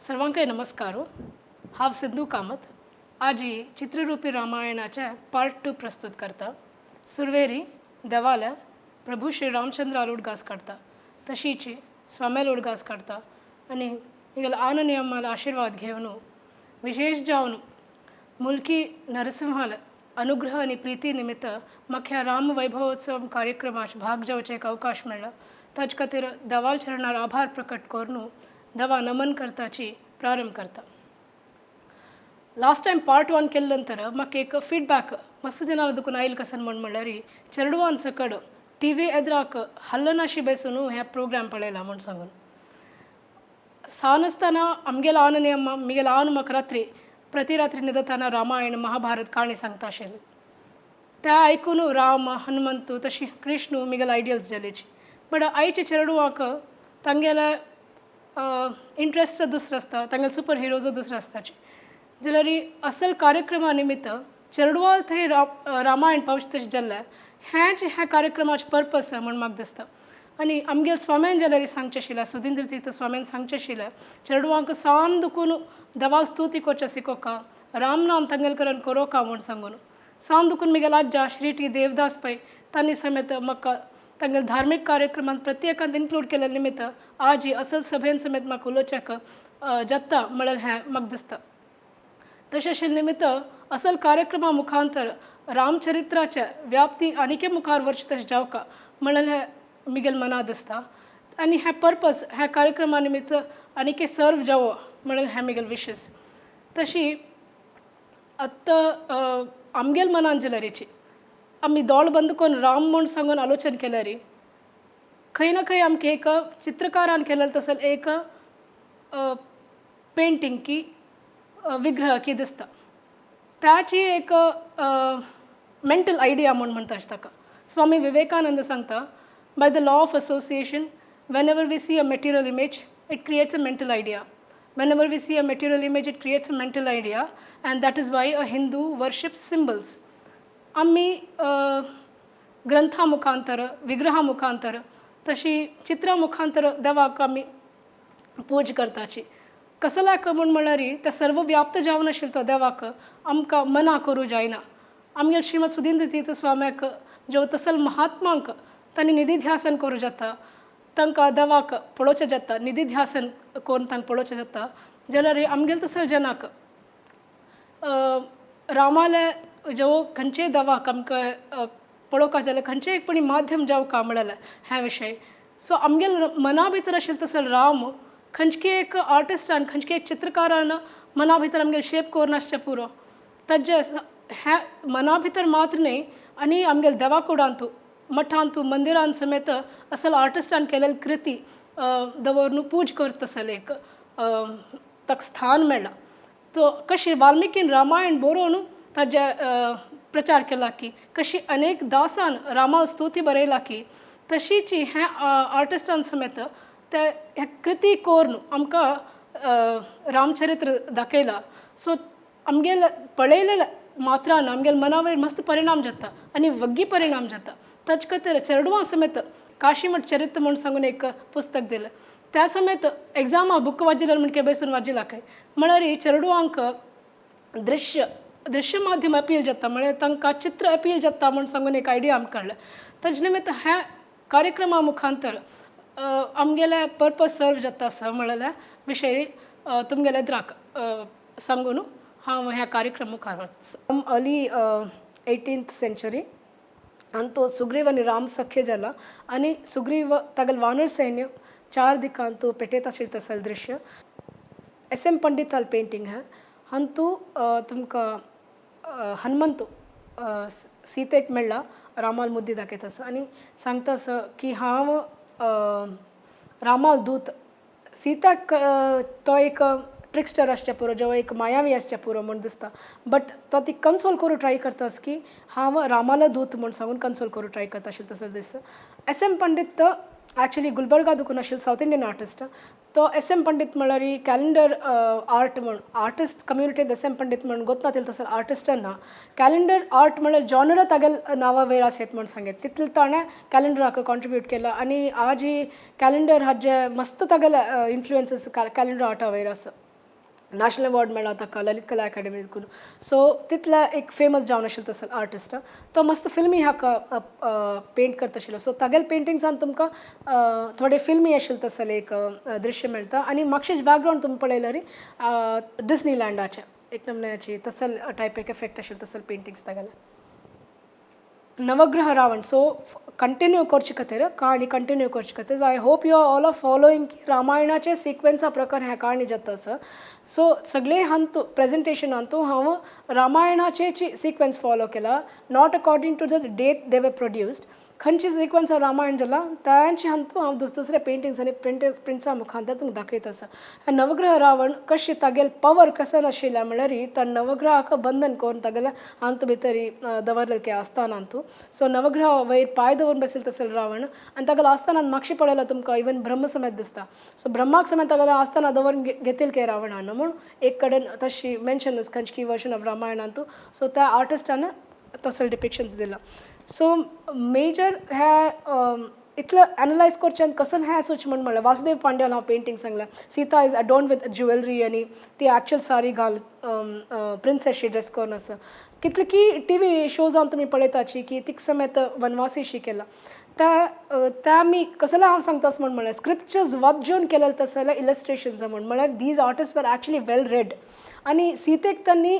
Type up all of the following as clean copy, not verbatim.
सर्वांकय नमस्कार. हांव सिंधू कामत आजी चित्ररूपी रामायणाचे पार्ट टू प्रस्तुत करता. सुरवेरी देवाले प्रभू श्री रामचंद्राल उडगास काडटा, तशीची स्वाम्याल उडगास काडटा आनी मिगेले आनंद आशीर्वाद घेवन, विशेष जावन मुल्की नरसिंहाल अनुग्रह आनी प्रिती निमित्त म्हाका ह्या राम वैभवोत्सव कार्यक्रमाक भाग जावचें एक अवकाश मेळ्ळा. ताजे खातीर देवाल चरणार आभार प्रकट करून देवा नमन करताची प्रारंभ करता. लास्ट टायम पार्ट वन केले नंतर म्हाका एक फीडबॅक मस्त जनां दुकून आयल. कसन म्हण म्हणल्यार चेडवान सकड टी व्ही एदराक हल्लनाशी बेसून हे प्रोग्राम पळयला म्हूण सांगून. सान आसतना आमगेलो आननी अम्मा मिगेलो आन म्हाका रात्री प्रति रात्री न्हिदताना रामायण महाभारत काणी सांगता आशिल्ली. त्या आयकून राम, हनुमंतू, तशी कृष्ण मिगेले आयडियल्स जालेची. बट आयचे चेडवांक तांगेले इंट्रस्ट दुसरो आसता, तांगेले सुपर हिरोजो दुसरो आसताची. जाल्यार असल कार्यक्रमा निमित्त चेडवाल थंय रामायण पावचे तशें जाल्लें हेंच ह्या कार्यक्रमाचें पर्पस म्हूण म्हाका दिसता. आनी आमगेले स्वाम्यान जाल्यार सांगचें आशिल्लें, सुधींद्र तीर्थ स्वाम्यान सांगचें आशिल्लें, चेडवांक सान दुखून देवा स्तुती करचें शिकोवका, राम नाम तांगेले करून करोका म्हूण सांगून. सान दुखून मिगेले आज्जा श्री टी देवदास पै तांणी समेत म्हाका तांगेले धार्मीक कार्यक्रमांत प्रत्येकांत इन्क्लूड केल्ले निमित्त आज ही असल सभेन समेत म्हाका उलोवच्याक जाता म्हळ्यार हें म्हाका दिसता. तशें आशिल्ले निमित्त असल कार्यक्रमा मुखांतर रामचरित्राचे व्याप्ती आनीकय मुखार व्हरचें तशें जावका म्हणल्यार हें मिगेल मना दिसता आनी हें पर्पस ह्या कार्यक्रमा निमित्त आनीकय सर्व जावो म्हणल्यार हें मिगेल विशस. तशी आतां आमगेल मनान जाल्यारीची आमी दोळ बंद करून राम म्हूण सांगून आलोचन केल्यारी खंय ना खंय आमकां एक चित्रकारान केलेलें तसलें एक पेंटींग की विग्रह की दिसता. ताची एक मेंटल आयडिया म्हूण म्हणटा ताका. स्वामी विवेकानंद सांगता, "By the law of association, whenever we see a material image, it creates a mental idea. Whenever we see a material image, it creates a mental idea, and that is why a Hindu worships symbols." आमी ग्रंथा मुखांतर, विग्रहा मुखांतर, तशी चित्रां मुखांतर देवाक आमी पूज करताची. कसल्याक म्हूण म्हणल्यार ते सर्व व्याप्त जावन आशिल्लो तो देवाक आमकां मना करूं जायना. आमगेले श्रीमद सुधींद्र तीर्थ स्वाम्याक ज्यो तसल महात्मांक तांणी निधिध्यासन करूं जाता, तांकां देवाक पळोवचें जाता, निधिध्यासन करून तांकां पळोवचें जाता, जाल्यार आमगेले तसल जनाक रामाले जो खंयचेय देवाक आमकां पळोवपाक जाल्यार खंयचेय एक पणी माध्यम जावका म्हणलें हें विशय. सो आमगेले मना भितर आशिल्लो तसो राम खंयचे एक आर्टिस्टान, खंयचे एक चित्रकारान मना भितर आमगेले शेप करून आसचें पुरो. ताजे हें मना भितर मात्र न्हय, आनी आमगेले देवा कुडांतू, मठांतू, मंदिरान समेत असल आर्टिस्टान केलेली कृती दवरून पूज करता तसलें एक ताका स्थान मेळ्ळां. तो कशी वाल्मिकीन रामायण बरोवन ताजे प्रचार केला की, कशी अनेक दासान रामा स्तुती बरयला की, तशीच हें आर्टिस्टान समेत ते हे कृती करून आमकां रामचरित्र दाखयला. सो आमगेले पळयलेले मात्रान आमगेले मना वयर मस्त परिणाम जाता आनी वग्गी परिणाम जाता. ताचे खातीर चेडवां समेत काशीमठ चरित्र म्हूण सांगून एक पुस्तक दिलें. त्या समेत एग्जामा बुक वाजिल्यार म्हण बेसून वाजिला खंय. म्हळ्यार चेडवांक दृश्य दृश्य माध्यम अपील जाता, म्हळ्यार तांकां चित्र अपील जाता म्हूण सांगून एक आयडिया आमकां कळ्ळें. ताजे निमित्त ह्या कार्यक्रमा मुखांतर आमगेले पर्पज सर्व जाता आसा म्हणलेले विशय तुमगेले एदराक सांगून हांव ह्या कार्यक्रम मुखार वता. अर्ली 18th century आनी तो सुग्रीव आनी राम सख्य जाला आनी सुग्रीव तागेले वानर सैन्य चार दिकांतू पेटयत आशिल्लें तसलें दृश्य. एस एम पंडिताल पेंटींग है. हांतू तुमकां हनुमंत सीतेक मेळ्ळा, रामाल मुद्दी दाखयता आसा आनी सांगता आसा की हांव रामाल दूत. सीताक तो एक ट्रिक्स्टर आसचें पुरो, जो एक मायावी आसचें पुरो म्हूण दिसता, बट तो ती कन्सोल करूं ट्राय करता की हांव रामालो दूत म्हूण सांगून कन्सोल करूं ट्राय करता आशिल्लो तसो दिसता. एस एम पंडीत एक्चुली गुलबर्गा दुकून आशिल्लो सावथ इंडियन आर्टिस्ट. तो एस एम पंडीत म्हळ्यार कॅलेंडर आर्ट म्हूण आर्टिस्ट कम्युनिटींत एस एम पंडीत म्हूण गोत ना तसो आर्टिस्ट ना. कॅलेंडर आर्ट म्हळ्यार जॉनरा तागेले नांवा वयर आसत म्हूण सांगेत तितले ताणें कॅलेंडराक कॉन्ट्रिब्यूट केला. आनी आज ही कॅलेंडर हाजे मस्त तागेले इन्फ्लुएन्सीस कॅलेंडर आर्टा वयर आसा. नॅशनल अवॉर्ड मेळ्ळा ताका ललित कला अकादमीकून. सो तितल्या एक फेमस जावन आशिल्लो तसो आर्टिस्ट. तो मस्त फिल्मी हाका पेंट करता आशिल्लो. सो तागेले पेंटिंग्सान तुमकां थोडे फिल्मी आशिल्ले तसले एक दृश्य मेळटा आनी मातशें बॅकग्रावंड तुमी पळयल्यार डिस्नी लँडाचें एक नमुन्याची तसल टायप एक इफेक्ट आशिल्ले तसल पेंटिंग्स तागेले. नवग्रह रावण. सो कंटिन्यू करचे खातीर, काणी कंटिन्यू करचे खातीर, I hope you all are following की रामायणाचे सिक्वेन्सा प्रकार ह्या काणी जाता आसा. सो सगळे हांतू प्रेजेंटेशनांतू हांव रामायणाचे सिक्वेन्स फॉलो केला, not according to the date they were produced. खंयची सिक्वन्स रामायण जाला तांचे हांतू हांव दुसरे पेंटिंग्स आनी प्रिंटर्स प्रिंट्सा मुखांतर तुमकां दाखयत आसा. नवग्रह रावण कशें तागेले पवर कसन आशिल्ल्या म्हणल्यार तो नवग्रहाक बंधन करून तागेले हांतू भितर दवरलें की आस्थानांतू. सो नवग्रह वयर पांय दवरून बशिल्लो तसो रावण आनी तागेले आस्थानान मातशें पळयल्यार तुमकां इवन ब्रह्म समेत दिसता. सो ब्रह्माक समेत तागेले आस्थाना दवरून घेतील की रावणान म्हूण एक कडेन तशी मेन्शन खंयची वर्जन ऑफ रामायणांतू. सो त्या आर्टिस्टान तसले डिपिक्शन्स दिलां. सो मेजर हे इतलें एनलायज करचें कसन हें आसूच म्हण म्हणलें वासुदेव पांड्यान हांव पेंटींग सांगलें. Sita is adorned with jewellery आनी ती एक्चुअल सारी घाल प्रिन्सेसशी ड्रेस करून आसा. कितले की टी व्ही शोजान तुमी पळयताची की तिका समेत वनवासी शी केला. त्या त्या आमी कसले हांव सांगता म्हण म्हणलें स्क्रिप्चर्स वाचून केलेले तसले इलस्ट्रेशन्स म्हण म्हळ्यार these artist were actually well read. आनी सीतेक तांणी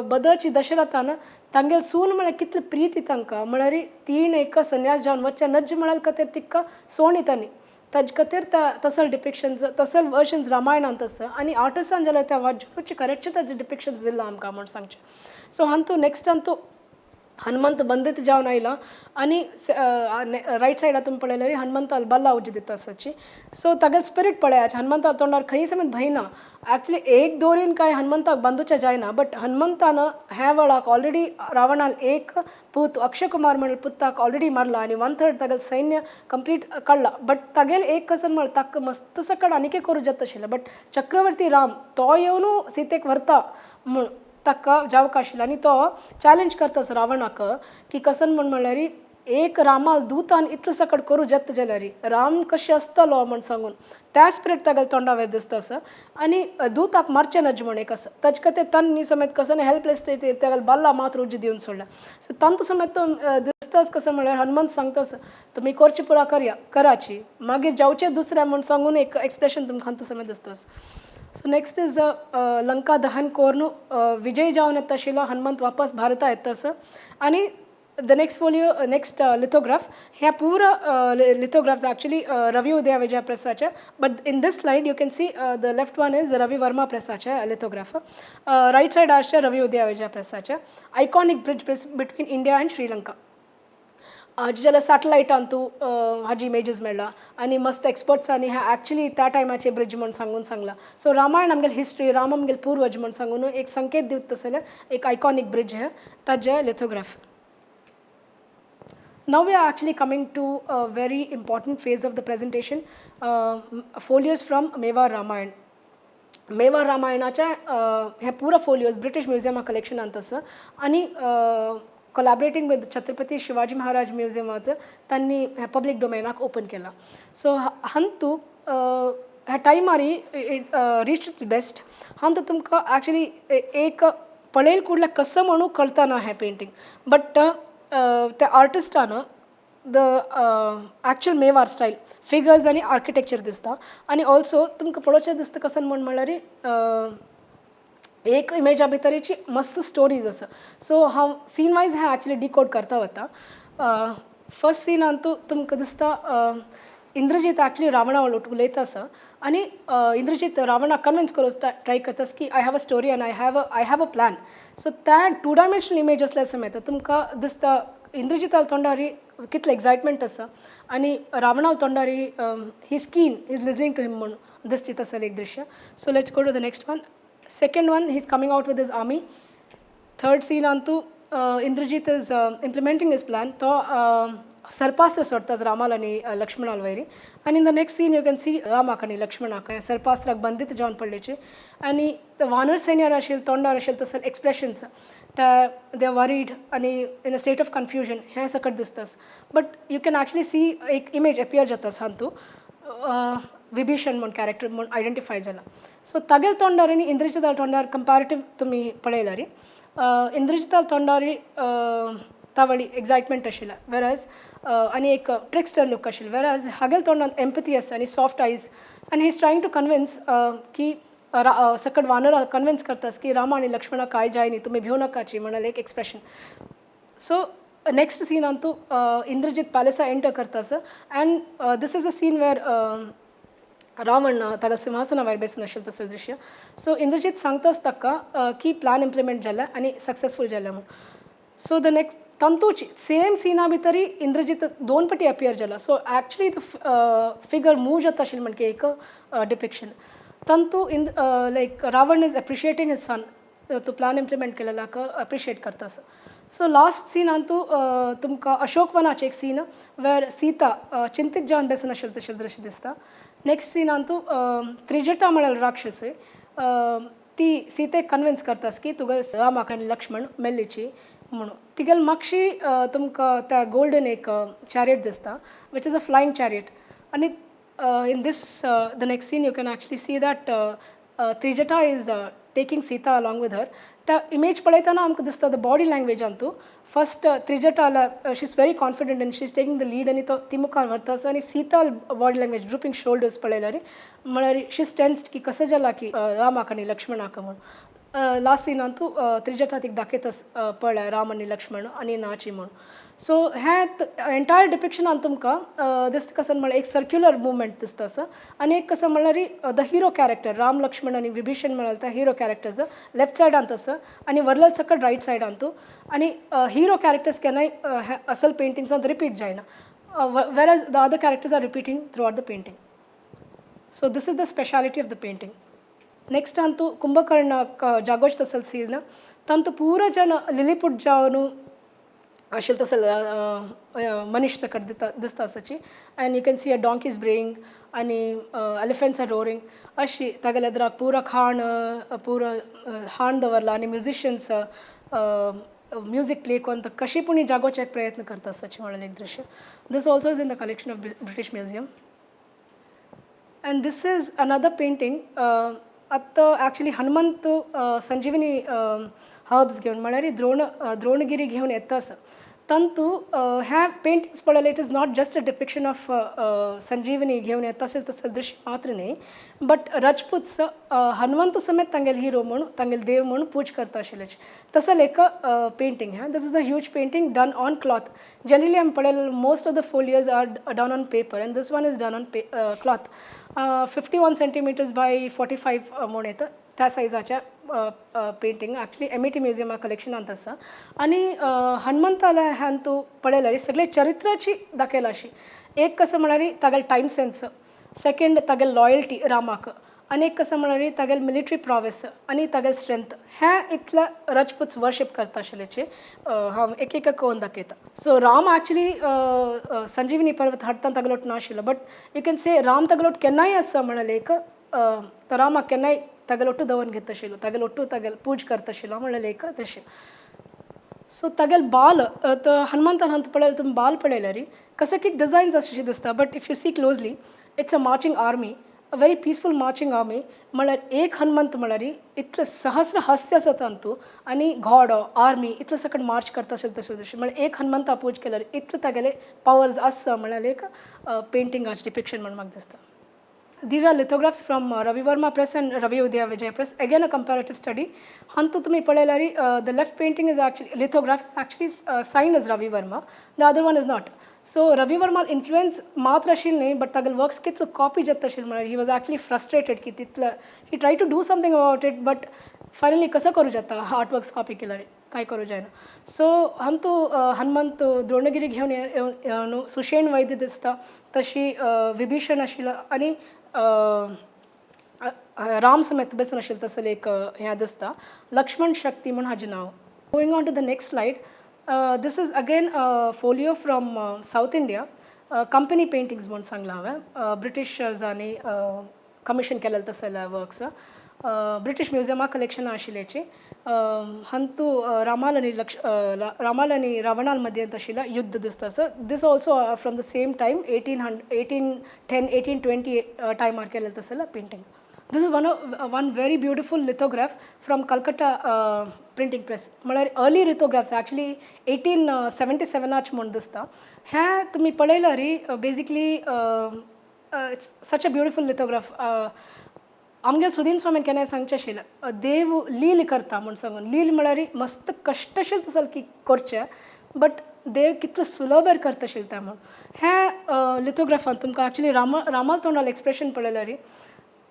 बदलची दशरथान तांगेले सून म्हळ्यार कितली प्रिती तांकां म्हळ्यार तीण एक संन्यास जावन वचचें नज्ज म्हळ्यार खातीर तिका सोणी तांणी ताजे खातीर तसल डिपिक्शन्स तसल वर्शन्स रामायणांत आसा. आनी आर्टिस्टान जाल्यार त्या वाचून करेक्ट ताजे डिपिक्शन्स दिलां आमकां म्हूण सांगचें. सो हांतू नेक्स्ट हांतू हनुमंत बंदित जावन आयला आनी रायट सायडा तुमी पळयल्यार हनुमंताल बल्ला उजी दिता आसाची. सो तागेले स्पिरीट पळयात, हनुमंता तोंडार खंय समेत भंय ना. एक्चुली एक दोरीन काय हनुमंताक बांदूचें जायना, बट हनुमंतान ह्या वेळाक ऑलरेडी रावणान एक पूत अक्षय कुमार म्हणून पुताक ऑलरेडी मारला आनी 1/3 तागेलें सैन्य कंप्लीट काडला. बट तागेले एक कसन म्हळ्यार ताका मस्त सकट आनीकय करूं जाता आशिल्लें, बट चक्रवर्ती राम तो येवन सीतेक व्हरता म्हूण ताका जावक आशिल्लो आनी तो चॅलेंज करता रावणाक की कसन म्हण म्हणल्यार एक रामाल दूतान इतलो सकट करूं जाता जाल्यार राम कशें आसतलो म्हण सांगून त्या स्पिरीट तागेले तोंडा वयर दिसता आसा. आनी दूताक मारचें नज म्हण एक आसा ताजे खातीर तांणी समेत कसो हेल्पलेस तागेले बल्ला मात्र उजी दिवन सोडला. सो तांकां समेत तो दिसता कसो म्हळ्यार हनुमंत सांगता तुमी करची पुरा करया कराची मागीर जावचें दुसरें म्हण सांगून एक एक्सप्रेशन तुमकां समेत दिसता. सो नेक्स्ट is Lanka दहन करून विजय जावन येता आशिल्लो हनुमंत वापस भारता येता आसा. आनी the next folio, next lithograph, ह्या पूरा lithographs actually Ravi Udaya Vijaya प्रेसाचे, but in this slide you can see the left one is Ravi Varma प्रेसाचे lithograph, right side आसचे रवी उदया Vijaya प्रेसाचे. Iconic bridge between India and Sri Lanka. जाल्यार सॅटलायटांतू हाजी images मेळ्ळा आनी मस्त एक्सपर्ट्सांनी ह्या एक्चुली त्या टायमाचे ब्रिज म्हूण सांगून सांगला. सो रामायण आमगेले हिस्ट्री, राम आमगेले पूर्वज म्हूण सांगून एक संकेत दिवता तसले एक आयकॉनीक ब्रिज हे ताजे lithograph. Now we are actually coming to a very important phase of the presentation, folios from Mewar Ramayana. Mewar रामायणाचे हे पुरा फोलियोज ब्रिटीश म्युझियमा कलेक्शनांत आसा आनी कोलॅबरेटींग विथ छत्रपती शिवाजी महाराज म्युझियमात तांणी हे पब्लीक डोमेनाक ओपन केला. सो हांतू ह्या टायमार रीच it's best. हांतू तुमकां एक्चुली एक पळयल कुडल्या कसं म्हणून कळतना हें पेंटींग, बट त्या आर्टिस्टान the actual Mewar style figures आनी आर्किटेक्चर दिसता. आनी ऑल्सो तुमकां पळोवचें दिसता कसं म्हण म्हणल्यार एक इमेजा भितरीची मस्त स्टोरीज आसा. सो हांव सीन वायज हें एक्चुली डिकोड करता वता. फर्स्ट सिनांतू तुमकां दिसता इंद्रजीत एक्चुली रावणा उलयता आसा आनी इंद्रजीत रावणाक कन्विन्स करूंक ट्राय करता की I have a story and I have a plan. So त्या टू डायमेन्शनल इमेज आसल्या समेत तुमकां दिसता इंद्रजिता तोंडारी कितलें एक्सायटमेंट आसा आनी रावणा तोंडारी he keen is listening to him म्हूण दिसता तसलें एक दृश्य. So let's go to the next one. Second one, he is coming out with his army. Third सिनांतू Indrajit is implementing his plan. तो सर्पास्त्र सोडटात रामाल आनी लक्ष्मणाल वयर आनी in the next scene you can see रामाक आनी लक्ष्मणाक सर्पास्त्राक बंदित जावन पडलेचे आनी वानर सैन्यार आशिल्ले तोंडार आशिल्ले तसले एक्सप्रेशन्स ते they worried आनी in a state of confusion हें सकट दिसता. But you can actually see एक इमेज एपियर जाता हातूंत. विभीषण म्हूण कॅरेक्टर म्हूण आयडेंटिफाय जाला. सो तागेल तोंडार आनी इंद्रजिता तोंडार कंपॅरेटीव तुमी पळयल्यार, इंद्रजिता तोंडार तावळी एक्सायटमेंट आशिल्लें वेरएज आनी एक ट्रिक्स्टर लूक आशिल्लें, वेरएज हागेल तोंडान एम्पथी आसा आनी सॉफ्ट आयज आनी he is trying to convince की सकट वानरा कन्विन्स करतास की रामा आनी लक्ष्मणा काय जाय न्ही, तुमी भिवू नाकाची म्हणाले एक एक्सप्रेशन. सो नेक्स्ट सीनान तूं इंद्रजीत पॅलेसा एंटर करतास and this is a scene where Ravan ताका सिंहासना वयर बेसून आशिल्लें तसलें दृश्य. सो इंद्रजीत सांगताच ताका की प्लॅन इम्प्लिमेंट जाला आनी सक्सेसफूल जाला म्हूण. सो the next तांतूच सेम सिना भितरय इंद्रजीत दोन पटी अपियर जाला. So actually the figure move जाता आशिल्लें म्हणके एक डिपिक्शन. तांतू in like Ravan is appreciating his son, तूं प्लॅन इम्प्लिमेंट केलेल्याक अप्रिशिएट करता. सो लास्ट सिनान तूं तुमकां अशोकवनाचें एक सीन वेर सीता चिंतीत जावन बेसून आशिल्लें तशें दृश्य दिसता. नेक्स्ट सिनान तूं त्रिजटा म्हळ्यार राक्षस, ती सीतेक कन्विन्स करतास की तुगे रामाक आनी लक्ष्मण मेल्लीची म्हणून. तिगेल मागशी तुमकां त्या गोल्डन एक चॅरियट दिसता, which is a flying chariot. आनी in this the next scene you can actually see that Trijata is taking Sita along with her. त्या इमेज पळयतना आमकां दिसता the body लँग्वेजान तूं first त्रिजटाला she is very confident and she is taking the lead आनी तो ती मुखार व्हरता आसा. आनी सीता बॉडी लँग्वेज, ड्रुपींग शोल्डर्स पळयल्यार म्हळ्यार शी is tensed की कसं जाला की रामाक आनी लक्ष्मणाक म्हूण. लास्ट सिनान तूं त्रिजटा तिका दाखयता, पळय राम आनी लक्ष्मण आनी नाची म्हूण. सो हें एंटायर डिपिक्शनान तुमकां दिसता कसं म्हळ्यार एक सर्क्युलर मुवमेंट दिसता आसा आनी एक कसं म्हणल्यार the hero character Ram, Lakshman आनी विभीषण म्हळ्यार त्या हिरो कॅरेक्टर्स लेफ्ट सायडांत आसा आनी वरलेल सकट रायट सायडान तूं. आनी हिरो कॅरेक्टर्स केन्नाय असल पेंटिंग्सांत रिपीट जायना, whereas the other characters are repeating throughout the painting. So this is the speciality of the painting. Next ಅಂತೂ ಕುಂಭಕರ್ಣ ಜಾಗೋಚ್ तसल सीन. तांतू पूरा जन लिलीपुट जावन आशिल्लें तसल मनीस सकट दिता दिसता आसाची and you can see a donkeys braying आनी एलिफंट्स are roaring. अशी तागेल्या एदराक पुरा खाण, पुरा हाण दवरला आनी म्युजिशियन्स म्युजीक प्ले करून कशी पूण जागोवचे एक प्रयत्न करता आसाची म्हणून एक दृश्य. This also is in the collection of British Museum. And this is another painting. आतां एक्चुली हनुमंत संजीवनी हर्ब्स घेवन म्हळ्यार द्रोणगिरी घेवन येता आसा. तांतू ह्या पेंटिंग्स पळयल्यार it is not just a depiction of Sanjeevani घेवन येता अशें तसलें दृश्य मात्र न्ही, बट राजपूत हनुमंत समेत तांगेले हिरो म्हूण, तांगेले देव म्हूण पूज करता आशिल्ले तसलें एक पेंटींग हें. This is a huge painting done on cloth. Generally आमी पळयलें most of the folios are done on paper and this one is done on cloth, 51 centimeters by 45 म्हूण येता. त्या सायजाच्या पेंटींग एक्चुली एमईटी म्युझियमा कलेक्शनांत आसा. आनी हनुमंताला ह्यान तूं पळयल्यार सगळे चरित्राची दाखयला अशी. एक कसं म्हळ्यार तागेले टायम सेन्स, सेकंड तागेले लॉयल्टी रामाक आनी एक कसं म्हळ्यार तागेले मिलिटरी प्रॉवेस आनी तागेले स्ट्रेंथ. हें इतले राजपूत वर्शीप करता आशिल्ल्याचे हांव एक एक करून दाखयता. सो राम एक्चुली संजीवनी पर्वत हाडटा तागेलो नाशिल्लो, but you can say Ram तागेलो केन्नाय आसा म्हळ्यार एक तो रामाक केन्नाय तागेलो ओट्टू दवरून घेता आशिल्लो, तागेलो ओट्टू तागेलो पूज करता आशिल्लो म्हणलें एक दृश्य. सो तागेले बाल तो हनुमंतान हांगा पळयल्यार तुमी बाल पळयल्यार कसं की डिजायन्स अशें दिसता, but if you see closely, it's a marching army, a very peaceful marching army. म्हळ्यार एक हनुमंत म्हळ्यार इतले सहस्र हस्ते आसा तांतू आनी घोडो, आर्मी इतले सकट मार्च करता आशिल्लें तशें दृश्य. म्हळ्यार एक हनुमंता पूज केल्यार इतले तागेले पावर्स आसा म्हळ्यार एक पेंटिंगाचें डिपिक्शन म्हण म्हाका दिसता. These are lithographs from Ravi Varma Press and Ravi Udaya Vijay Press. Again, a comparative study. हंतु तुमी पळयल्यार the left painting is actually lithograph is actually signed as Ravi Varma. The other one is not. So Ravi Varma influence मात्र आशिल्लें न्ही, but तागेले works कितलो copy जाता आशिल्लें म्हळ्यार he was actually frustrated की तितलो he try to do something about it, but finally कसो करूं जाता आर्ट वर्क्स कॉपी केल्यार काय करूं जायना. सो हंतू हनुमंत द्रोणगिरी घेवन येवन सुशेण वैद्य दिसता, तशी विभीषण आशिल्लो आनी राम समेत बसून आशिल्लो तसलें एक हें दिसता. लक्ष्मण शक्ती म्हूण हाजें नांव. Moving on to the next slide, this is again folio from South India, company paintings म्हूण सांगलां हांवें. ब्रिटिशर्सांनी कमिशन केलेलें तसले वर्क्स. ब्रिटीश म्युजियमा कलेक्शना आशिल्ल्याची. हंतू रामाल आनी लक्ष रामाल आनी रावणाल मध्यंत आशिल्ल्या युद्ध दिसता. So this also from the same time, 1810, 1820 टायमार केलें तसलें painting. This is one very beautiful lithograph from Calcutta printing press, म्हळ्यार अर्ली लिथोग्राफ्स, एक्चुली 1877आच म्हूण दिसता. हें तुमी पळयल्यार, basically it's such a beautiful lithograph. आमगे सुदीन स्वामीन केन्नाय सांगचें आशिल्लें, देव लील करता म्हूण सांगून. लील म्हळ्यार मस्त कश्टशील तसो की करचें, बट देव कितलो सुलभर करता आशिल्लें तें म्हूण. हें लिथोग्राफान तुमकां एक्चुली रामाल तोंडाल एक्सप्रेशन पळयल्यार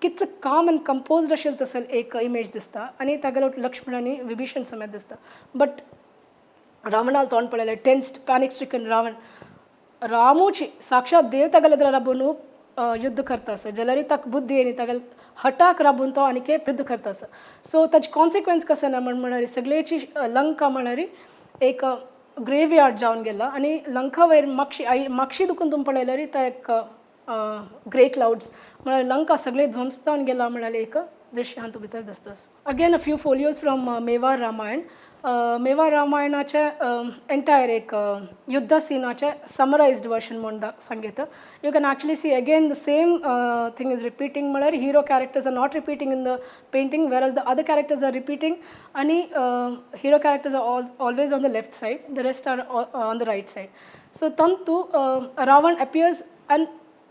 कितलो काम आनी कंपोज्ड आशिल्लें तसो एक इमेज दिसता आनी तागेलो लक्ष्मण आनी विभीषण समेत दिसता. बट रावणाल तोंड पळयल्यार टेन्स्ड, पॅनिक स्ट्रिकन रावण. रामूची साक्षात देव तागेले राबून युद्ध करता आसा, जाल्यार ताका बुद्धी येयनी. तागेले हटाक राबून तो आनीक युद्ध करता आसा. सो ताची कॉन्सिक्वन्स कसो ना म्हण म्हळ्यार सगळेची लंका म्हळ्यार एक ग्रेवयार्ड जावन गेला आनी लंका वयर मागशी आई मागशी दुखून तुमी पळयल्यार तो एक ग्रे क्लाउड्स, म्हळ्यार लंका सगळे ध्वंस जावन गेला म्हळ्यार एक दृश्य हातूंत भितर दिसता. Again, a few folios from Mewar Ramayana. Mewar रामायणाचें एंटायर एक युद्ध सिनाचें समरायज्ड वर्शन म्हूण सांगता. You can actually see again the same thing is repeating, म्हळ्यार hero characters are not repeating in the painting, whereas the other characters are repeating. आनी hero characters are always on the left side, the rest are on the right side. So तंतू Ravan appears and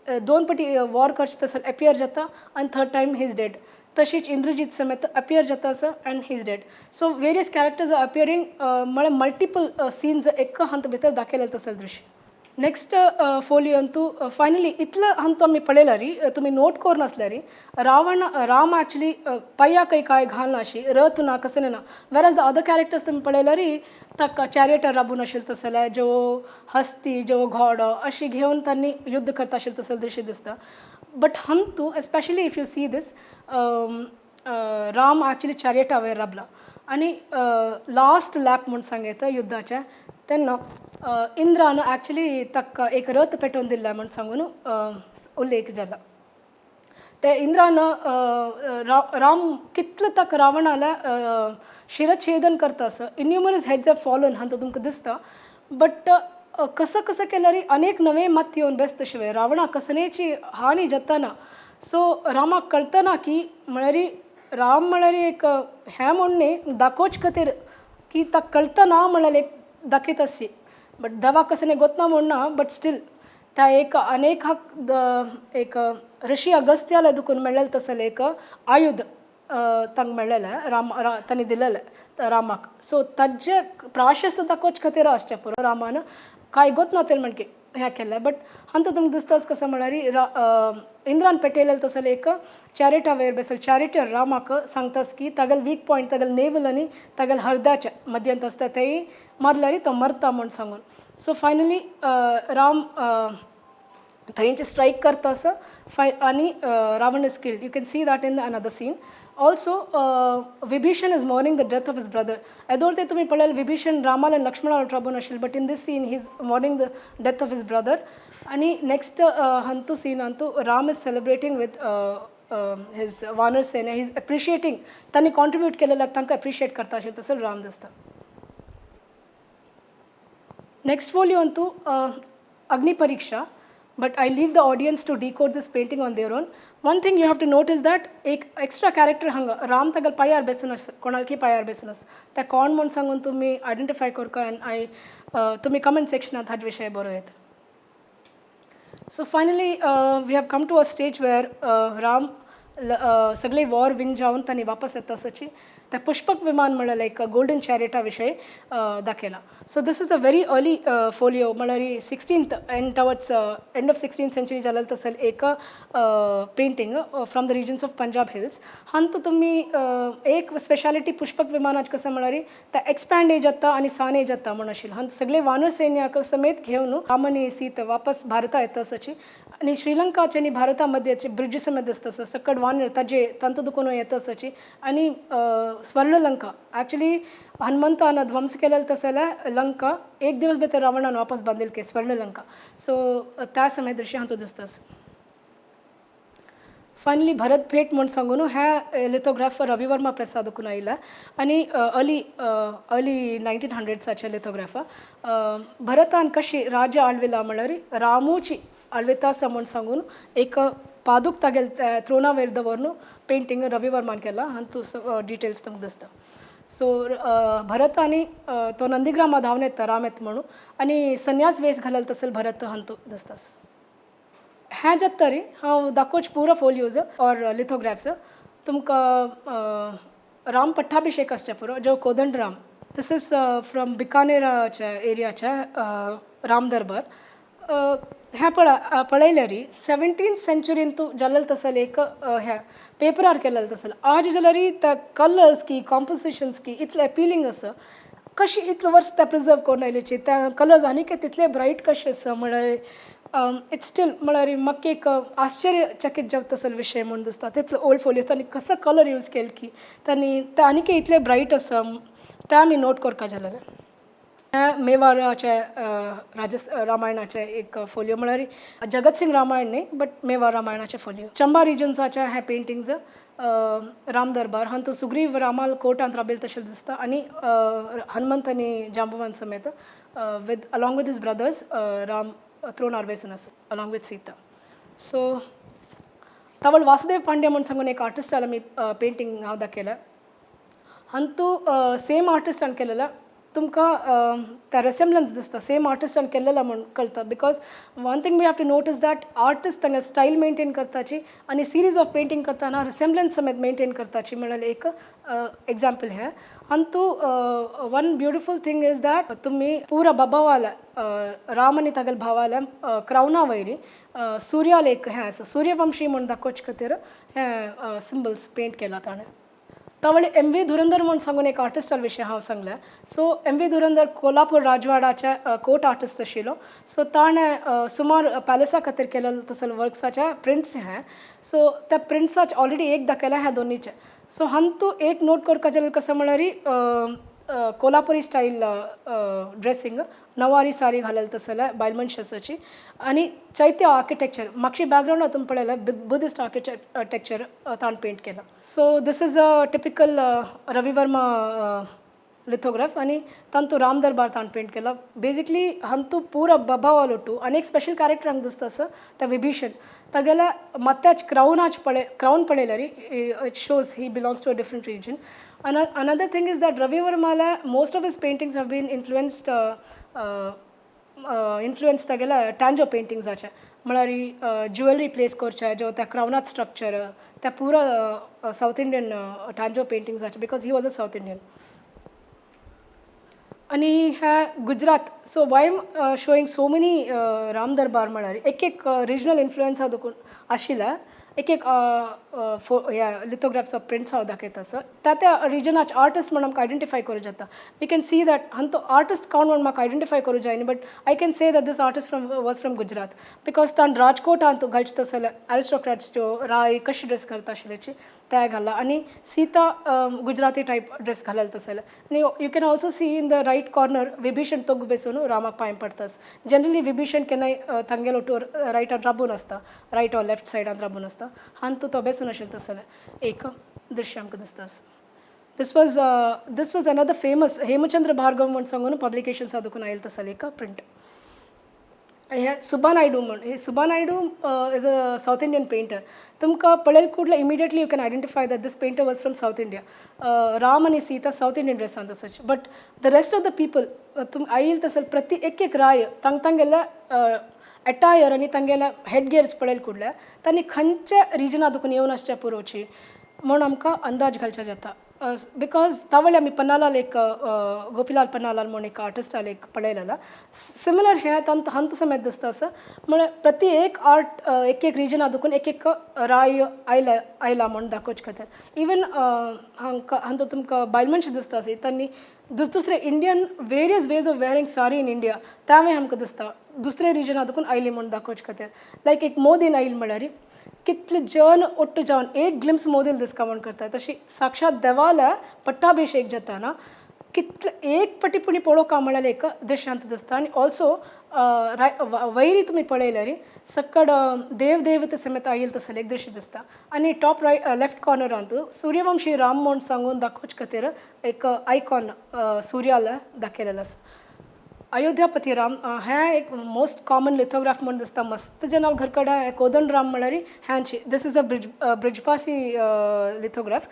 दोन पटी war करचे तसं appear जाता आनी third time he is dead. तशीच इंद्रजीत समेत अपियर जाता आसा and he is dead. So various characters are appearing, म्हळ्यार मल्टिपल सीन्स एक हंत भितर दाखयलें तसलें दृश्य. नेक्स्ट फोलियो अंतू फायनली इतलो हंत आमी पळयल्यार, तुमी नोट करून आसल्यार, रावण राम एक्चुली पांयाकय कांय घालना अशी, रथ ना, कसलें ना, वेर the other characters तुमी पळयल्यार ताका चॅरियटार राबून आशिल्लें तसलें, ज्यो हस्ती, ज्यो घोडो अशी घेवन तांणी युद्ध करता आशिल्लें तसलें दृश्य दिसता. बट हंतू especially if you see this, Ram actually चॅरियटा वयर राबला आनी लास्ट लॅप म्हूण सांगता युद्धाचें, तेन्ना इंद्रान एक्चुली ताका एक रथ पेटोवन दिल्ला म्हूण सांगून उल्लेख जाला. ते इंद्रान राम कितलो ताका रावणाला शिरछेदन करता आसा, इन्युमरस हेड्स have fallen हांतूं तुमकां दिसता, बट कसं कसं केल्यार अनेक नवे मत येवन बेस्त शिवाय रावणा कसनेची हानी जाताना. सो रामाक कळतना की म्हळ्यार राम म्हळ्यार एक हें म्हूण न्ही, दाखोवचे खातीर की ताका कळतना म्हळ्यार एक दाखयता आसची, बट देवाक कसं गोतना म्हूण ना. बट स्टील त्या एक अनेक एक ऋषी अगस्त्याला दुखून मेळ्ळेलें तसलें एक आयुध तांकां मेळ्ळेलें, राम तांणी दिलेलें रामाक. सो ताजे प्राशस्त दाखोवचे खातीर आसचें पुरो रामान कांय गोत ना तेल म्हणके हें केलें. बट हांतूं तुमकां दिसता कसं म्हळ्यार इंद्रान पेटयलेलें तसलें एक चॅरिटा वयर बेसल चॅरिटर रामाक सांगतास की तागेले वीक पॉयंट तागेले नेवल आनी तागेले हर्दाच्या मद्यंत आसता, तेय मारल्यार तो मरता म्हूण सांगून. सो फायनली राम थंयचे स्ट्रायक करता आसा फाय आनी Ravan is killed. You can see that in another scene also. Vibhishan is mourning the death of his brother. एदोळ ते तुमी पळयल विभीषण रामाल आनी लक्ष्मणाल राबून आशिल्ले, but in this scene he is mourning the death of his brother. आनी next हंतू scene हंतू Ram is celebrating with his Vanar Sena. He is appreciating, तांणी contribute केलेल्याक तांकां appreciate करता आशिल्ले तसो राम दिसता. नेक्स्ट फोलियो अंतू अग्नि परीक्षा, but I leave the audience to decode this painting on their own. One thing you have to note is that एक extra character हांगा राम तागेले पांयार बेसून आसता, कोणाकी पांयार बेसून आसा. त्या कोण म्हूण सांगून तुमी आयडेंटिफाय करका आनी I तुमी कमेंट सेक्शनात हाजे विशय बरोवं. So finally, we have come to a stage where Ram सगळे वॉर विन जावन तांणी वापस येता आसाची त्या पुष्पक विमान म्हळ्यार एक गोल्डन चॅरिटा विशय दाखयला. So this is a very early folio, म्हळ्यार 16th and towards end of 16th century जालेलें तसलें एक painting from the regions of Punjab hills. हांतू तुमी एक स्पेशालिटी पुष्पक विमानाचे कसं म्हळ्यार ते एक्सपॅन्ड जाता आनी साने जाता म्हूण आशिल्लें. हांत सगळे वानर सैन्याक समेत घेवन राम आनी सीता वापस भारता येता आसाची आनी श्रीलंकाचे आनी भारता मध्येचे ब्रिज समेत दिसता आसा. सकट वानर ताजे तांतू दुखून येता आसाची आनी स्वर्णलंका, एक्चुली हनुमंतान ध्वंस केलेलं तसलें लंका एक दिवस भितर रावणान वापस बांदिल के स्वर्णलंका. सो त्या समय दृश्य हातूंत दिसता. फायनली भरत भेट म्हूण सांगून ह्या लिथोग्राफर रवी वर्मा प्रसादकून आयला आनी अर्ली अर्ली 1900साचे लिथोग्राफर. भरतान कशी राज्य आळविला म्हळ्यार रामूची आळवितासा म्हूण सांगून एक पादूक तागेल थ्रोना वयर दवरून पेंटींग रवी वर्मान केला. हातूं डिटेल्स तुमकां दिसता. सो भरत आनी तो नंदीग्रामा धांवन येता राम येता म्हणून आनी संन्यास वेस घालल तसल भरत हांतू दिसता. हें जाता तरी हांव दाखोवच पुरो फोलियोज ऑर लिथोग्राफ्स तुमकां. राम पट्टाभिषेक आसचें पुरो जो Kodanda Ram. This is from बिकानेराच्या एरियाच्या Ram दरबार. हें पळयल्यार 17th सेंचुरीन तूं जालेल तसले एक हें पेपरार केलेलें तसलें आज जाल्यार ते कलर्स की कॉम्पोजिशन्स की इतले अपिलींग आसा. कशी इतले वर्स ते प्रिजर्व करून आयलेची, ते कलर्स आनीक तितले ब्रायट कशे आसा म्हळ्यार it's still म्हळ्यार म्हाका एक आश्चर्यचकीत जावं तसलो विशय म्हूण दिसता. तितलो ओल्ड फोलियोज तांणी कसो कलर यूज केले की तांणी ते आनीक इतले ब्रायट आसा, ते आमी नोट करपा जालेलें. हें मेवाराचे राजस रामायणाचें एक फोलियो, म्हळ्यार जगत सिंग रामायण न्ही, बट मेवार रामायणाचें फोलियो. चंबा रिजन्साचे हें पेंटिंग्स राम दरबार. हातूंत सुग्रीव रामाल कोर्टांत राबयल तशें दिसता आनी हनुमंत आनी जांबुवान समेत with along with his brothers Ram थ्रोनार बेसून आसा अलॉंग विथ सीता. सो तवळ वासुदेव पांड्या म्हूण सांगून एक आर्टिस्ट आमी पेंटींग हांव दाखयलें. अंतू सेम आर्टिस्टान केलेलें. तुमकां त्या रेसेंब्लन्स दिसता, सेम आर्टिस्टान केल्लेला म्हूण कळटा, because one thing we have to note is that artist तांगे स्टायल मेंटेन करताची आनी सिरीज ऑफ पेंटींग करतना रिसेंब्लन्स समेत मेंटेन करताची म्हळ्यार एक एग्जाम्पल हें. Antu one beautiful thing is that तुमी पुरा बाबावाला राम आनी तागेले भावाले क्रावना वयरी सूर्याल एक हें आसा, सूर्यवंशी म्हूण दाखोवचे खातीर हें सिंबल्स पेंट केला ताणें. तवळ एम व्ही धुरंधर म्हूण सांगून एक आर्टिस्टा विशीं हांव सांगलें. सो एम व्ही धुरंधर कोल्हापूर राजवाडाचे कोर्ट आर्टिस्ट आशिल्लो. सो ताणें सुमार पॅलेसा खातीर केलेले तसले वर्क्साचे प्रिंट्स हें. सो त्या प्रिंट्साचे ऑलरेडी एक दाखयल्या, ह्या दोनीचे. सो हांतू एक नोट करपाचें जाल्यार कसो म्हळ्यार कोल्हापुरी स्टायल ड्रेसिंग, नवारी सारी घालेल तसले बायल मनश आसाची आनी चैत्य आर्किटेक्चर मागशी बॅकग्रावंड तुमी पळयल्यार बुद्धिस्ट आर्किटेक्चर ताणें पेंट केला. So this is a typical Ravi Varma lithograph आनी तांतू राम दरबार ताणें पेंट केला. बेजिकली हांतू पुरा बबावाल ಒಟ್ಟು आनी एक स्पेशल कॅरेक्टर हांगा दिसता आसा त्या विभीषण. तागेल्या माथ्याच क्रावनाच पळय, क्रावन पळयल्यार it shows he belongs to a different region. Another thing is that Ravi वर्माला most of his paintings have been influence तागेल्या टांजो पेंटिंग्साचे, म्हळ्यार ज्युवेलरी प्लेस करचे ज्यो त्या क्रावनाच स्ट्रक्चर त्या पुरा सावथ इंडियन टांजो पेंटिंग्साचे, because he was a South Indian. आनी ह्या Gujarat, so why am showing so many Ram Darbar म्हळ्यार एक एक रिजनल इन्फ्लुयन्सा देखून आशिल्ल्या एक एक फो ह्या लिथोग्राफ्स ऑफ प्रिंट्स हांव दाखयता आसा. त्या त्या रिजनाचे आर्टिस्ट म्हण आमकां आयडेंटिफाय करूं जाता. We can see that हांतो आर्टिस्ट कोण म्हण म्हाका आयडेंटिफाय करूं जायना, but I can say that this artist from was from Gujarat, because ताण राजकोटांत घालचे तसले एरिस्टोक्रॅट्स ज्यो राय कशी ड्रेस घालता आशिल्ल्याची ते घाला आनी सीता गुजराती टायप ड्रेस घालेल तसले. आनी you can also see in the right corner Vibhishan तोग बेसून रामाक पांय पडतास. जनरली विभीषण केन्नाय तांगेलो टूर रायटान राबून आसता, रायट ऑर लेफ्ट सायडान राबून आसता. हांतू तो बेसून आशिल्लो तसलें एक दृश्य आमकां दिसता. This was another famous Hemchandra Bhargava म्हूण सांगून पब्लिकेशन्सा देखून आयलें तसलें एक प्रिंट. हे सुब्बा नायडू म्हण, हे Subba Naidu is a South Indian painter. तुमकां पळयल कुडले immediately you can identify that this painter was from South India. Ram आनी सीता सावथ इंडियन ड्रेसान तसच, but the rest of the people तुम आयल तसल प्रति एक एक राय तांग तांगेल्या अटायर आनी तांगेल्या हेड गियर्स पळयल कुडले तांणी खंयच्या रिजना देखून येवन आसच्या पुरोवची म्हूण आमकां अंदाज घालच्या जाता, because तावळी आमी पन्नालाल एक गोपीलाल पन्नालाल म्हूण एक आर्टिस्टाल एक पळयलेला सिमिलर हें तांत हांत समेत दिसता आसा. म्हळ्यार प्रति एक आर्ट एक एक रिजना देखून एक एक राय आयला आयला म्हूण दाखोवचे खातीर. इवन हांकां हांतू तुमकां बायल मनशां दिसता आसी, तांणी दुसरे Indian various ways of wearing sari in India तेंवूय आमकां दिसता, दुसरे रिजना देखून आयली म्हूण दाखोवचे खातीर. लायक एक मोदीन आयल म्हळ्यार कितले जन ಒಟ್ಟು जावन एक ग्लिम्स मोदील दिसका म्हूण करता. तशी साक्षात देवाला पट्टाभिषेक जाता ना. कितले एक पटी पुणी पळोवंक म्हळ्यार एक दृश्यांत दिसता. आनी ऑल्सो वयरी तुमी पळयल्यार सक्कड देव देवते समेत आयल तसलें एक दृश्य दिसता. आनी टॉप रायट लेफ्ट कॉर्नरांत सूर्यवंशी राम म्हूण सांगून दाखोवचे खातीर एक आयकॉन सुर्याला दाखयलेलो आसा. अयोध्यापती राम हें एक मोस्ट कॉमन लिथोग्राफ म्हूण दिसता. मस्त जनां घर कडेन कोदंड राम म्हळ्यार ह्यांची. This is a Brijbasi lithograph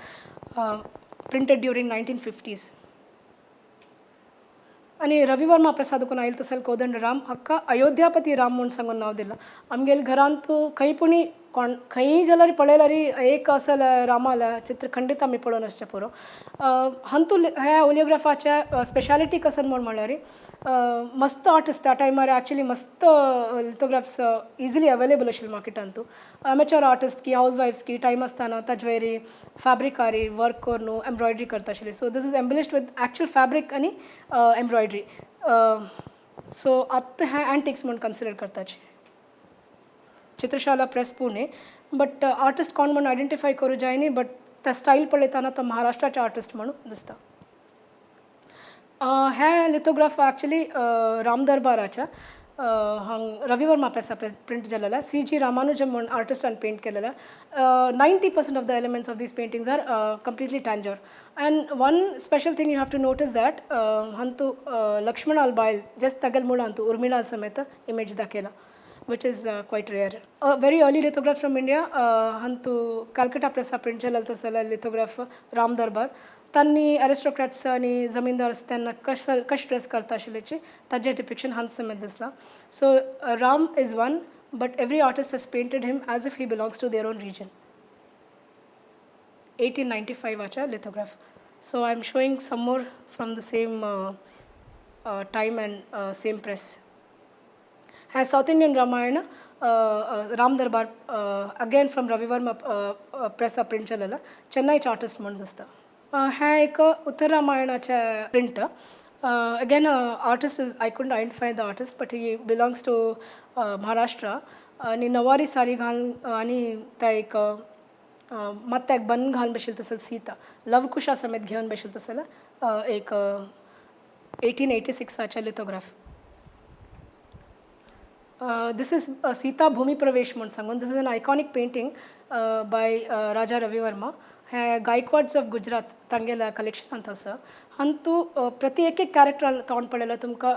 printed during 1950s. आनी रविवर्मा प्रसाद कोण आयल तसल कोदंड राम हाका अयोध्यापती राम म्हूण सांगून नांव दिलां. आमगेले घरांत खंय पुणी कोण खंयी जाल्यार पळयल्यार एक असल रामाला चित्र खंडीत आमी पळोवन आसचें पुरो. हंतू ह्या ओलियोग्राफाच्या स्पेशालिटी कसन म्हूण म्हणल्यार मस्त आर्टिस्ट त्या टायमार एक्चुली मस्त लिथोग्राफ्स इजिली अवेलेबल आशिल्ले मार्केटांतू. अमेचर आर्टिस्ट की हावज वायफ्स की टायम आसतना ताजे फॅब्रिकारी वर्क करून एम्ब्रॉयडरी करता आशिल्ली. So this is embellished with actual fabric आनी एम्ब्रॉयडरी. सो आतां हें एंटिक्स म्हूण कन्सिडर करताची. Chitrashala press, Pune. But artist कोण म्हूण आयडेंटिफाय करूं जायनी, बट त्या स्टायल पळयतना तो महाराष्ट्राचे आर्टिस्ट म्हणून दिसता. हें लिथोग्राफ एक्चुली राम दरबाराच्या हांग रविवर्मा प्रेसा प्रिंट जालेलें. सी जी रामानुजम म्हूण आर्टिस्टान पेंट केलेलें. 90% of the elements of these paintings are completely Tanjore. And one special thing you have to notice, that हंतू लक्ष्मणाल बायल जस्ट तगल मुळांतू उर्मिळाल समेत इमेज दाखयला, which is quite rare. A very early lithograph from India, हंतू Calcutta Press print जालेलो तसले lithograph Ram Darbar. तांणी अरिस्टोक्रॅट्स आनी जमीनदार्स तेन्ना कश कशें dress करता आशिल्ल्याची ताजें डिपिक्शन हांगा समेत दिसलां. So Ram is one, but every artist has painted him as if he belongs to their own region. 1895 आच्या lithograph. So I am showing some more from the same time and same press. हें south Indian Ramayana, Ram Darbar, again from Ravi Varma प्रेसा print जालेलो. चेन्नईचे artist म्हूण दिसता. हें एक उत्तर रामायणाचें print. Again, artist is, I couldn't identify the artist, but he belongs to Maharashtra. आनी नवारी सारी घालून आनी त्या एक मात्याक बन घालून बशिल्ले तसले सीता लवकुशा समेत घेवन बशिल्ले तसले एक 1886आचें lithograph. This is Sita Bhumi Pravesh म्हूण सांगून. This is an iconic painting by Raja Ravi Varma. हें गायकवाड्स ऑफ गुजरात तांगेल्या कलेक्शनांत आसा. हातूं प्रति एक एक कॅरेक्टर तोंड पळयल्यार तुमकां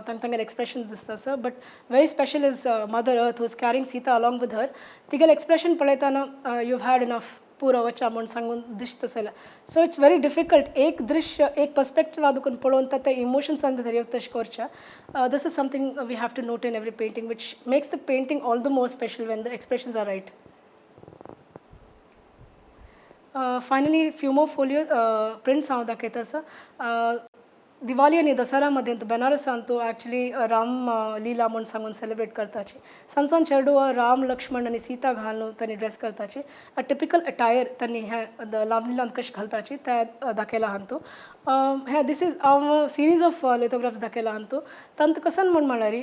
तांगेले एक्सप्रेशन दिसता आसा. But very special is Mother Earth, who's carrying Sita along with her. तिगेलें expression पळयतना you had enough, पुरो, वचा म्हूण सांगून दिसता जाल्यार. सो it's very difficult एक दृश्य एक पर्सपेक्टिवा दुकून पळोवन ते इमोशन्सान भितर येवता तशें करचें. This is something we have to note in every painting, which makes the painting all the more special when the expressions are right. Finally, few more folio prints हांव दाखयता आसा. दिवाळी आनी दसरा मध्ये बनारसांतू ॲक्च्युली राम लीला म्हूण सांगून सेलिब्रेट करताची. सान सान चेडवां राम, लक्ष्मण आनी सीता घालून तांणी ड्रेस करताची. टिपिकल अटायर तांणी हें रामलीलांत कशें घालताची ते दाखयला हांतू. हें this is हांव सिरीज ऑफ लिथोग्राफ्स दाखयला हांतू. तांत कसन म्हूण म्हळ्यार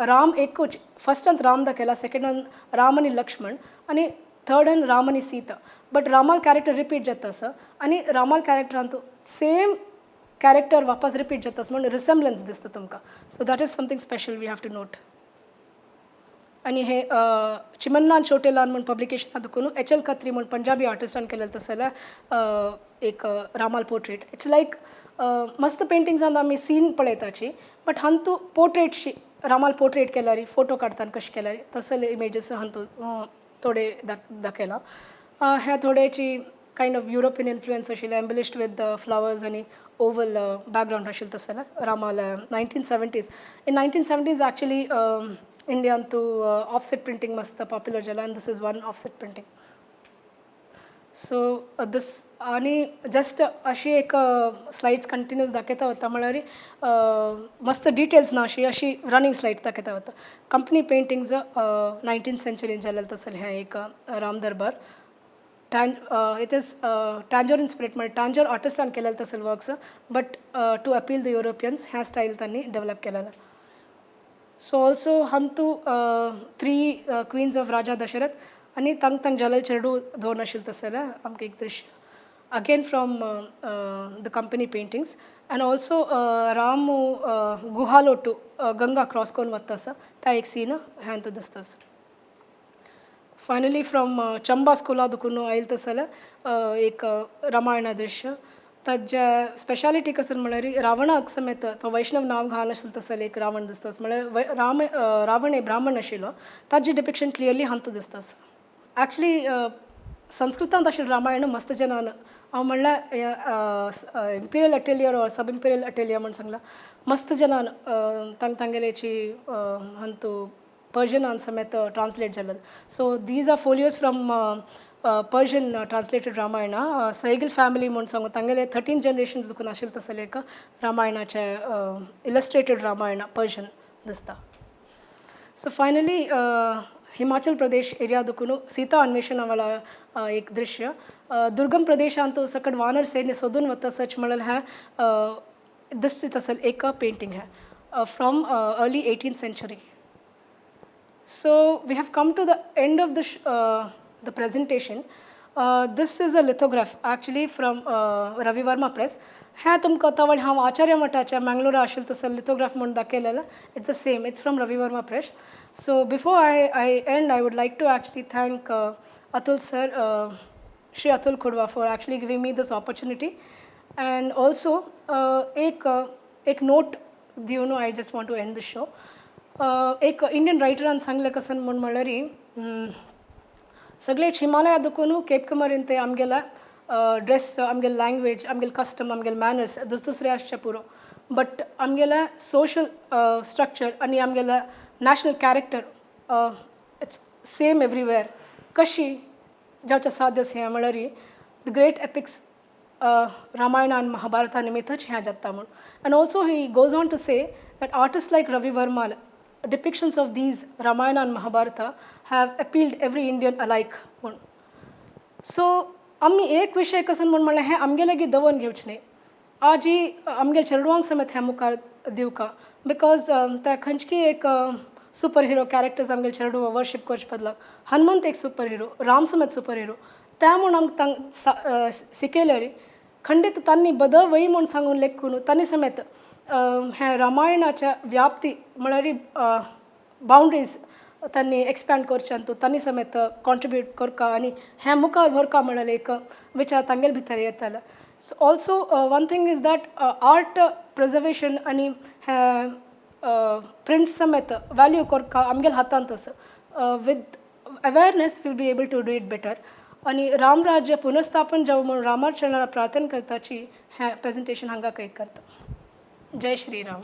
राम एकूच फर्स्टांत राम दाखयला, सेकंडान राम आनी लक्ष्मण आनी थर्डान राम आनी सीता. बट रामाल कॅरेक्टर रिपीट जाता आसा आनी रामाल कॅरेक्टरांत सेम कॅरेक्टर वापस रिपीट जाता म्हणून रिसेंबलन्स दिसता तुमकां. So that is something special we have to note. आनी हे चिमनलाल चोटेलाल म्हूण पब्लिकेशना दुकून एच एल खत्री म्हूण पंजाबी आर्टिस्टान केलेलें तसलें एक रामाल पोर्ट्रेट. It's like मस्त पेंटिंग्सान आमी सीन पळयताची, बट हांतू पोर्ट्रेटशी रामाल पोर्ट्रेट केल्यार, फोटो काडताना कशें केल्यार तसले इमेजीस हांतू थोडे दाखयला. ह्या थोडेची कायंड ऑफ युरोपियन इन्फ्लुयन्स आशिल्लें, एम्बलिश्ड विथ फ्लावर्स आनी ओवल बॅकग्रावंड आशिल्लें तसलें रामाल. 1970s, in 1970s actually इंडियांतू offset printing मस्त पॉप्युलर जाला आनी this is one offset printing. So this आनी जस्ट अशी एक स्लायड्स कंटिन्यूस दाखयता वता, म्हळ्यार मस्त डिटेल्स ना, अशी अशी रनिंग स्लायड्स दाखयता वता. कंपनी पेंटिंग्स 19 सेंचुरीन जालेलें तसलें हें एक राम दरबार. Tan it is Tanjore in spirit, म्हळ्यार टांजोर आर्टिस्टान केलेलें तसले works, but to appeal the Europeans ह्या स्टायल तांणी डेवलप केलेलें. सो ऑल्सो हंतू three queens of Raja Dasharath आनी तांक तांक जालेल चेडू दवरून आशिल्लें तसलें आमकां एक दृश्य. again from the company paintings. And also Ramu गुहालोटू गंगा क्रॉस करून वता आसा, ता एक सीन ह्यांत दिसता आसा. फायनली फ्रॉम चंबा स्कुला दुकून आयल तसले एक रामायणा दृश्य. ताज्या स्पेशालिटी कसन म्हळ्यार रावणाक समेत तो वैष्णव नांव घाल आशिल्लो तसले एक रावण दिसता. म्हळ्यार राम रावण हे ब्राह्मण आशिल्लो, ताजें डिपिक्शन क्लियरली हांत दिसता. एक्चुली संस्कृतांत आशिल्लें रामायण मस्त जनान, हांव म्हणल्यार imperial atelier or sub imperial atelier म्हण सांगला, मस्त जनान तांग तांगेल्याची हंतू पर्जनान समेत ट्रान्सलेट जालें. So these are folios from Persian translated Ramayana. Sehgal family म्हूण सांगू, तांगेले 13 जनरेशन दुकून आशिल्लें तसलें एक रामायणाचें इलस्ट्रेटेड रामायण पर्जन दिसता. So finally Himachal Pradesh area दुकून सीता अन्वेषण वाला एक दृश्य. दुर्गम प्रदेशांत सकट वानर सैन्य सोदून वता सच म्हणल्यार हें दिसता तसल एक पेंटींग है from early 18th century. So we have come to the end of the presentation. This is a lithograph actually from Ravi Varma Press. हें तुमकां तवळ हांव आचार्य मठाच्या मँगलोरा आशिल्लें तसो लिथोग्राफ म्हूण दाखयलेलें, it's the same, it's from Ravi Varma Press. So before I end, I would like to actually thank Atul sir, Shri Atul Kudva, for actually giving me this opportunity. And also एक note दिवन I just want to end the show. एक Indian रायटरान सांगलें कसन म्हूण म्हणल्यार, सगळेच Himalaya Dukun cape कमरीन ते आमगेल्या ड्रेस, आमगेले लँग्वेज, आमगेले कस्टम, आमगेले मॅनर्स दुसरे आसचे पुरो, बट आमगेले सोशल स्ट्रक्चर आनी आमगेले national character, it's same everywhere. कशी जावचें साध्य हें म्हळ्यार the great epics Ramayana आनी महाभारता निमित्तच हें जाता म्हूण. And also he goes on to say that artist like Ravi Varma depictions of these Ramayana and Mahabharata have appealed every Indian alike म्हूण. सो आमी एक विशय कसन म्हूण म्हणल्यार हें आमगे लागीं दवरून घेवचें न्ही, आजी आमगे चेडवांक समेत हें मुखार दिवका, because ते खंयची एक सुपर हिरो कॅरेक्टर्स आमगे चेडवां वर्शीप करचे बदलाक, हनुमंत एक सुपर हिरो, राम समेत सुपर हिरो, त्या म्हूण आमकां तांक शिकयल्यार खंडीत तांणी बदल वय म्हूण सांगून लेखून तांणी समेत हें रामायणाच्या व्याप्ती म्हळ्यार बाउंड्रीज तांणी एक्सपॅन्ड करचें तांणी समेत कॉन्ट्रिब्यूट करका आनी हें मुखार व्हरका म्हणल्यार एक विचार तांगेले भितर येताले. So also one thing is that art preservation आनी हें प्रिंट्स समेत व्हॅल्यू करका आमगेले हातांत आसा. With awareness we'll be able to do it better. आनी रामराज्य पुनर्स्थापन जावं म्हूण रामाचरणाक प्रार्थना करताची हें प्रेजेंटेशन हांगा कैद करता. जय श्री राम.